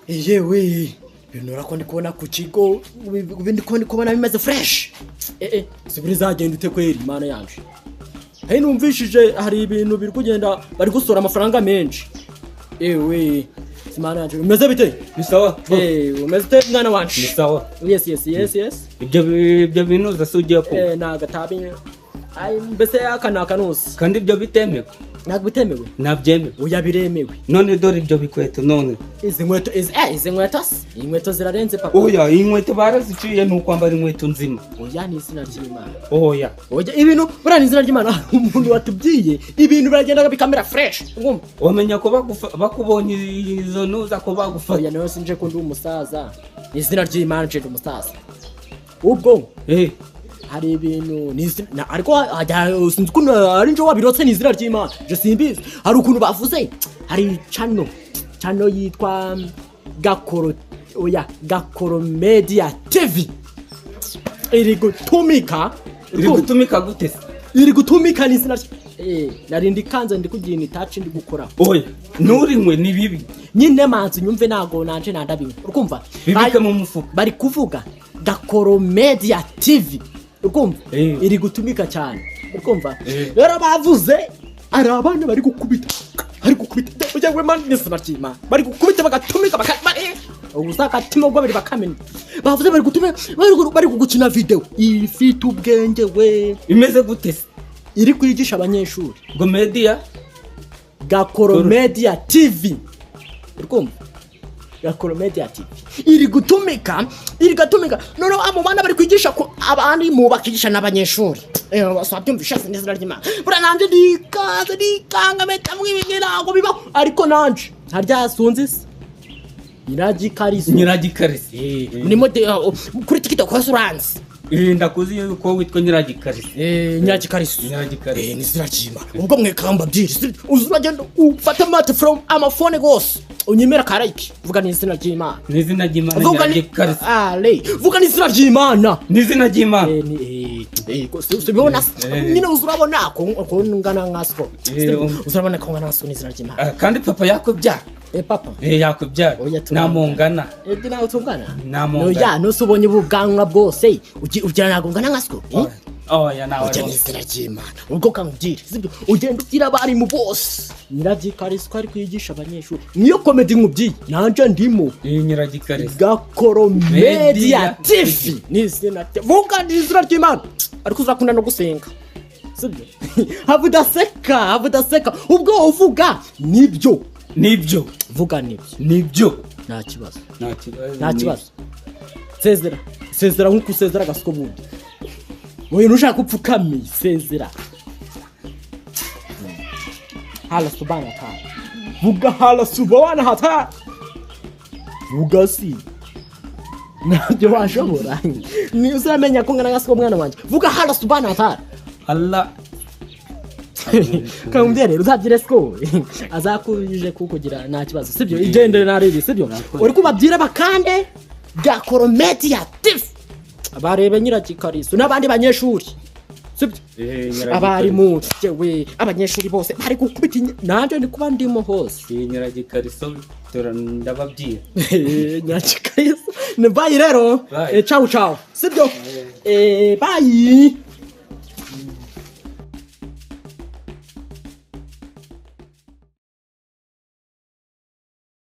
Yewe, ibintu urako ndi kubona ku kigo, ndi kubona bimeze fresh. Sibiri zagenda ute kweri, Mana yanje? Hey, numvishije hari ibintu biri kugenda, bari gusora amafaranga menshi. Ewe, Mana yanje, umeze bite? Ni sawa. Umeze ute, mwana wanje? Ni sawa. Yes. Ibyo binuza se ugiye kunywa? Ni agatabi. Ai, mbese aka ni akanusi. Kandi ibyo bitemewe. Ntabwo bitemewe. Ntabyemewe. Oya, biremewe. None dore ibyo bikweto none. Izi nkweto, izi nkweto se, iyi nkweto zirarenze, papa. Oya, iyi nkweto baraziciye, ni ukwambara inkweto nzima. Oya, ni izina ry'Imana. Oya. Oya, ibintu buriya ni izina ry'Imana. Hari umuntu watubwiye, ibintu biragenda bikamera fresh, urumva? Wamenya ko bakubonye izo nuza ko bagufata. Oya, nawe sinje ko ndi umusaza. Ni izina ry'Imana, nje ndi umusaza ubwo. Hari ibintu ni ariko sinzi ukuntu ari nje wabirotse, ni izina ry'Imana, je simbizi. Hari ukuntu bavuze, hari channel yitwa Gakoro, oya, Gakoro Media TV iri gutumika. Iri gutumika gute se? Iri gutumika, ni izina nari ndi kanze, ndi kugira itaci ndi gukora. Oya, nturinywe, ni bibi. Nyine manzi nyumve, ntago nanje nandabinywa, urumva? Bibike mu mufuka. Bari kuvuga Gakoro Media TV, urumva? Iri gutumika cyane, urumva? Rero bavuze ari abana bari gukubita, bari gukubita, yewe man, n'izina ry'Imana, bari gukubita bagatumika baka ubu zakatima ubwo babiri bakamena. Bavuze bari gutumika, bari gukina video ifite ubwenge we. Imeze gute se? Iri kwigisha abanyeshuri. Ngo media Gakoro Media TV, urumva? Gakoro Media TV iri gutumika, iri gatumika. Noneho abo bana bari kwigisha ko abandi mu bakigisha n'abanyeshuri. Wabyumvisha se? N'izina ry'Imana, buriya nanje ndikaze ndikanga mpita mwibingi, ntabwo bibaho. Ariko nanje harya sunzi se Nyiragikariso? Nyiragikarisi. Murimo kuri TikTok hose uranzi. Ndakuzi yuko witwa Nyiragikarisi. Nyiragikariso. Nyiragikarisi. Ni izina ry'Imana. Ubwo mwekamba byiri uzuragenda ufate amate from amafone gose, unyemera ka like, vuga ni izina ry'Imana. Ni izina ry'Imana. Vuga ni Nyiragikarisi. Ale, vuga ni izina ry'Imana. Ni izina ry'Imana. Ni si ubibona se? Nyine uzurabona ko ngana nka siko. Uzurabona ko ngana nka siko, ni izina ry'Imana. Ah, kandi papa yakubyara. Papa. Yakubyara. Oya, turangana. Namungana. Nawe tungana. Namungana. Oya, nose ubonye ubu bwanwa bwose ugira ntabwo ngana nka siko? Oya, nawe. Ujya n'izina ry'Imana, ubwo kankubwire, sibyo? Ugenda ubwira abarimu bose Nyiragikariso ko ari kwigisha abanyeshuri, niyo comedy nkubwiye nanje ndimo. Iyi Nyiragikarisi. Gakoro Media Media TV, ni izina vuga ni izina ry'Imana. Ariko uzakunda no gusenga, sibyo? Haba udaseka, haba udaseka, ubwo uvuga nibyo. Nibyo. Vuga nibyo. Nibyo. Nta kibazo. Nta kibazo. Nta kibazo. Sezera, sezera nk'uko usezera agasiko bundi. Wowe ntushaka upfukame, sezera. Hala subhana taala, vuga hala subhana hata, vuga si ntabyo washobora, ni uzamenya ko ngana gasiko, mwana wanjye. Vuga hala subhana taala. Allah. Kamubwira rero uzabyire siko azakuje kukugira, nta kibazo, sibyo? Igendere nariri, sibyo? Uri kubabwira bakande Gakoro Media TV, barebe Nyiragikariso n'abandi banyeshuri, sibyo? Abarimu, yewe, abanyeshuri bose bari gukubita nanjye ndi kuba ndimo hose. Iyi Nyiragikariso ndababwira. Nyiragikariso ni bye rero. Bye. Ciao ciao, sibyo? Bye.